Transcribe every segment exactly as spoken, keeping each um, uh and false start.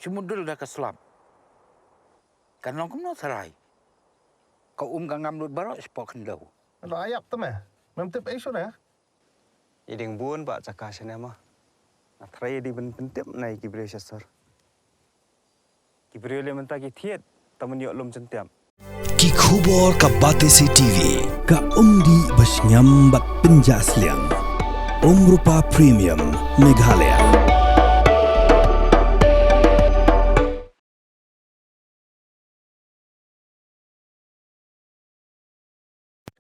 Te mudul da ka slap. Kan long kumno tharai. Ka um ka ngam lut baroh shapoh khyndew. Lo ayap te me. Mem tip ei shuh ne? I ding bun ba jaka shane ma. Nga tharai i ding ban pyntip na i ki briew sha sor. Ki briew le mynta ki thied ta man ïoh lum jyntiap. Ki khubor ka Batesi T V, ka umdih ba sngem bad pynjah sliang. Umrupa Premium, Meghalaya.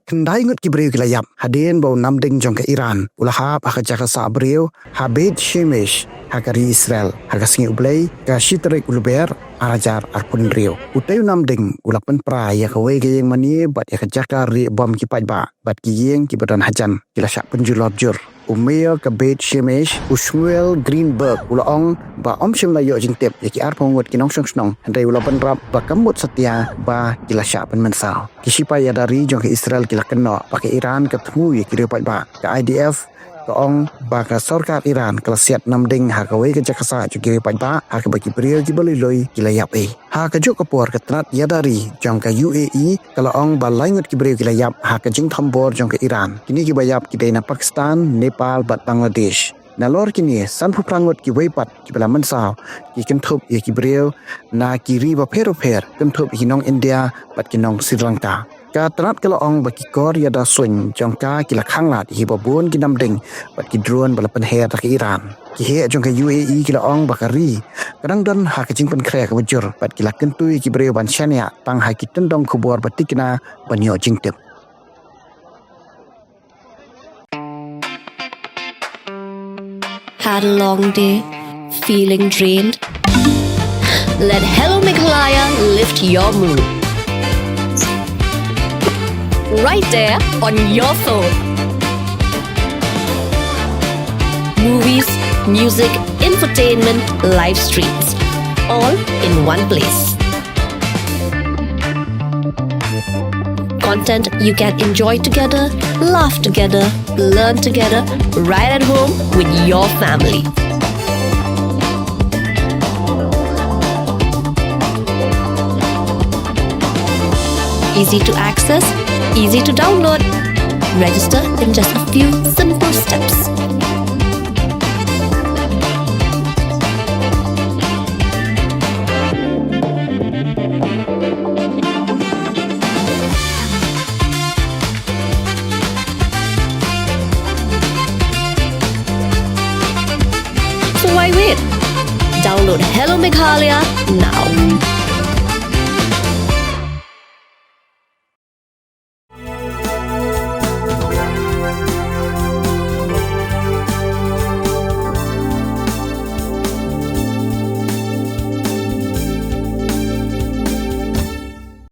Khyndai ngut ki briew ki la ïap hadien ba u namding jong ka Iran u la hap ha ka jaka sah briew ha Beit Shemesh ha ka ri Israel ha ka sngi U Blei ka shi tarik u Lber ar hajar arphew hynriew. Utei u namding u la pynpra ïa kawei ka ïing mane bad ïa ka jaka rieh bom ki paidbah bad ki ïing kiba don hajan ki la shah pynjulor jur. U Mayor ka Beit Shemesh, u Shmuel Greenberg, u la ong ba um shym la ïoh jingtip ïa ki arphew ngut ki nongshong shnong, hynrei u la bynrap ba kam mut satia ba ki la shah pynmynsaw. Ki shipai ïada ri jong ka Israel ki la kynnoh ba ka Iran ka thmu ïa ki riew paidbah. Ka I D F ka ong ba ka sorkar Iran ka la siat namding ha kawei ka jaka sah jong ki riew paidbah ha kaba ki briew kiba lui lui ki la ïap ei. Ha kajuh ka por ka tnat ïada ri jong ka U A E ka la ong ba lai ngut ki briew ki la ïap ha ka jingthombor jong ka Iran. Kine kiba ïap ki dei na Pakistan, Nepal bad Bangladesh. Nalor kine, sanphew phra ngut kiwei pat kiba la mynsaw ki kynthup ïa ki briew na ki ri bapher bapher, kynthup ïa ki nong India bad ki nong Sri Lanka. Ka tnat ka la ong ba ki kor ïada suiñ jong ka ki la khanglad ïa kiba bun ki namding bad ki drone ba la pynher da ka Iran. Ki heh jong ka U A E ki la ong ba ka ri ka dang don ha ka jingpynkhreh kaba jur bad ki la kyntu ïa ki briew ban shaniah tang ha ki tyndong khubor ba tikna ban ïoh jingtip. Had a long day? Feeling drained? Let Hello Meghalaya lift your mood. Right there on your phone. Movies, music, infotainment, live streams, all in one place. Content you can enjoy together, laugh together, learn together, right at home with your family. Easy to access, easy to download. Register in just a few simple steps. So why wait? Download Hello Meghalaya now.